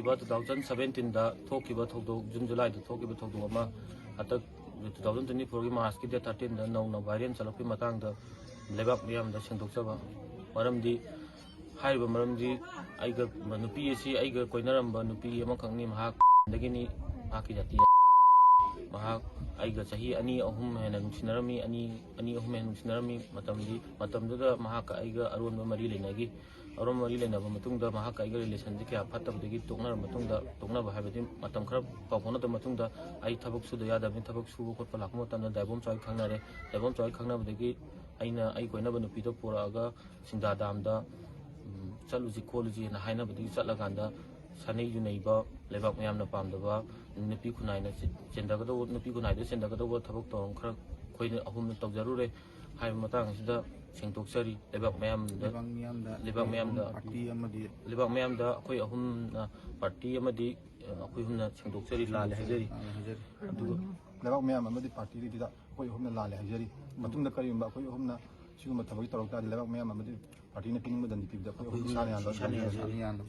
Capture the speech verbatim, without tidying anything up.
Two thousand ꯁꯕꯦꯟꯇꯤꯟꯗ ꯊꯣꯛꯈꯤꯕ ꯊꯧꯗꯣꯛ, June ꯖꯨꯂꯥꯏꯗ ꯊꯣꯛꯈꯤꯕ ꯊꯧꯗꯣꯛ ꯑꯃ ꯍꯟꯗꯛ ꯇꯨ ꯊꯥꯎꯖꯟ ꯇ꯭ꯋꯦꯟꯇꯤ ꯐꯣꯔꯒꯤ ꯃꯥꯔꯆꯀꯤ ꯗꯦꯠ ꯊꯥꯔꯇꯤꯟꯗ ꯅꯧꯅ ꯚꯥꯏꯔꯦꯜ ꯆꯠꯂꯛꯄꯒꯤ ꯃꯇꯥꯡꯗ ꯂꯩꯕꯥꯛ ꯃꯤꯌꯥꯝꯗ ꯁꯦꯡꯗꯣꯛꯆꯕ꯫ ꯃꯔꯝꯗꯤ, ꯍꯥꯏꯔꯤꯕ ꯃꯔꯝꯗꯤ, ꯑꯩꯒ, ꯅꯨꯄꯤ ꯑꯁꯤ ꯑꯩꯒ ꯀꯣꯏꯅꯔꯝꯕ ꯅꯨꯄꯤ ꯑꯃꯈꯛꯅꯤ꯫ ꯃꯍꯥꯛ ꯗꯒꯤꯅꯤ꯫ ꯃꯍꯥꯛꯀꯤ ꯖꯥꯇꯤ, ꯃꯍꯥꯛ ꯑꯩꯒ ꯆꯍꯤ ꯑꯅꯤ ꯑꯍꯨꯝ ꯍꯦꯟꯅ ꯅꯨꯡꯁꯤꯅꯔꯝꯃꯤ꯫ ꯑꯅꯤ, ꯑꯅꯤ ꯑꯍꯨꯝ ꯍꯦꯟꯅ ꯅꯨꯡꯁꯤꯅꯔꯝꯃꯤ꯫ ꯃꯇꯝꯗꯤ, ꯃꯇꯝꯗꯨꯗ ꯃꯍꯥꯛꯀ ꯑꯩꯒ ꯑꯔꯣꯟꯕ ꯃꯔꯤ ꯂꯩꯅꯈꯤ꯫ ꯑꯔꯣꯟꯕ ꯃꯔꯤ ꯂꯩꯅꯕ ꯃꯇꯨꯡꯗ ꯃꯍꯥꯛꯀ ꯑꯩꯒ ꯔꯤꯂꯦꯁꯟꯁꯤ ꯀꯌꯥ ꯐꯠꯇꯕꯗꯒꯤ ꯇꯣꯛꯅꯔꯕ ꯃꯇꯨꯡꯗ, ꯇꯣꯛꯅꯕ ꯍꯥꯏꯕꯗꯤ ꯃꯇꯝ ꯈꯔ ꯄꯥꯎ ꯐꯥꯎꯅꯗꯕ ꯃꯇꯨꯡꯗ, ꯑꯩ ꯊꯕꯛ ꯁꯨꯗ ꯌꯥꯗꯕꯅꯤ꯫ ꯊꯕꯛ ꯁꯨꯕ ꯈꯣꯠꯄ ꯂꯥꯛꯄ ꯃꯇꯝꯗ ꯗꯥꯏꯕꯣꯝ ꯆꯥꯎꯏ ꯈꯪꯅꯔꯦ꯫ ꯗꯥꯏꯕꯣꯝ ꯆꯥꯎꯏ ꯈꯪꯅꯕꯗꯒꯤ ꯑꯩꯅ ꯑꯩ ꯀꯣꯏꯅꯕ ꯅꯨꯄꯤꯗꯣ ꯄꯨꯔꯛꯑꯒ ꯁꯤꯡꯗꯥ ꯗꯥꯝꯗ, ꯎꯝ, ꯆꯠꯂꯨꯁꯤ ꯈꯣꯠꯂꯨꯁꯤꯅ ꯍꯥꯏꯅꯕꯗꯒꯤ ꯆꯠꯂꯀꯥꯟꯗ ꯁꯥꯅꯩ ꯌꯨꯅꯩꯕ, ꯂꯩꯕꯥꯛ ꯃꯌꯥꯝꯅ ꯄꯥꯝꯗꯕ, ꯅꯨꯄꯤ ꯈꯨꯟꯅꯥꯏꯅ ꯆꯦ-, ꯆꯦꯟꯗꯒꯗꯧꯕ, ꯅꯨꯄꯤ ꯈꯨꯟꯅꯥꯏꯗ ꯆꯦꯟꯗꯒꯗꯧꯕ ꯊꯕꯛ ꯊꯧꯔꯝ ꯈꯔ ꯑꯩꯈꯣꯏꯅ ꯑꯍꯨꯝꯅ ꯇꯧꯖꯔꯨꯔꯦ꯫ ꯍꯥꯏꯔꯤꯕ ꯃꯇꯥꯡ ꯑꯁꯤꯗ ꯁꯦꯡꯗꯣꯛꯆꯔꯤ꯫ ꯂꯩꯕꯥꯛ ꯃꯌꯥꯝꯗ, ꯂꯩꯕꯥꯛ ꯃꯤꯌꯥꯝꯗ ꯂꯩꯕꯥꯛ ꯃꯌꯥꯝꯗ, ꯄꯥꯔꯇꯤ ꯑꯃꯗꯤ ꯂꯩꯕꯥꯛ ꯃꯌꯥꯝꯗ ꯑꯩꯈꯣꯏ ꯑꯍꯨꯝꯅ ꯄꯥꯔꯇꯤ ꯑꯃꯗꯤ, ꯑ, ꯑꯩꯈꯣꯏ ꯑꯍꯨꯝꯅ ꯁꯦꯡꯗꯣꯛꯆꯔꯤ, ꯂꯥꯜꯂꯦ ꯍꯥꯏꯖꯔꯤ꯫ ꯂꯥꯜꯂꯦ ꯍꯥꯏꯖꯔꯤ꯫ ꯑꯗꯨꯒ ꯂꯩꯕꯥꯛ ꯃꯌꯥꯝ ꯑꯃꯗꯤ ꯄꯥꯔꯇꯤꯗꯨꯗ ꯑꯩꯈꯣꯏ ꯑꯍꯨꯝꯅ ꯂꯥꯜꯂꯦ ꯍꯥꯏꯖꯔꯤ꯫ ꯃꯇꯨꯡꯗ ꯀꯔꯤꯒꯨꯝꯕ ꯑꯩꯈꯣꯏ ꯑꯍꯨꯝꯅ ꯁꯤꯒꯨꯝꯕ ꯊꯕꯛ ꯇꯧꯔꯛ ꯇꯥꯔꯗꯤ, ꯂꯩꯕꯥꯛ ꯃꯌꯥꯝ ꯑꯃꯗꯤ ꯄꯥꯔꯇꯤꯅ ꯄꯤꯅꯤꯡꯕ ꯗꯟꯗꯤ ꯄꯤꯕꯗ ꯑꯩꯈꯣꯏ ꯑꯍꯨꯝ ꯏꯁꯥꯅ ꯌꯥꯜꯂꯣꯏ꯫ ꯏꯁꯥꯅ ꯌꯥꯜꯂꯣꯏ꯫ ꯏꯁꯥꯅ ꯌꯥꯜꯂꯣꯏ꯫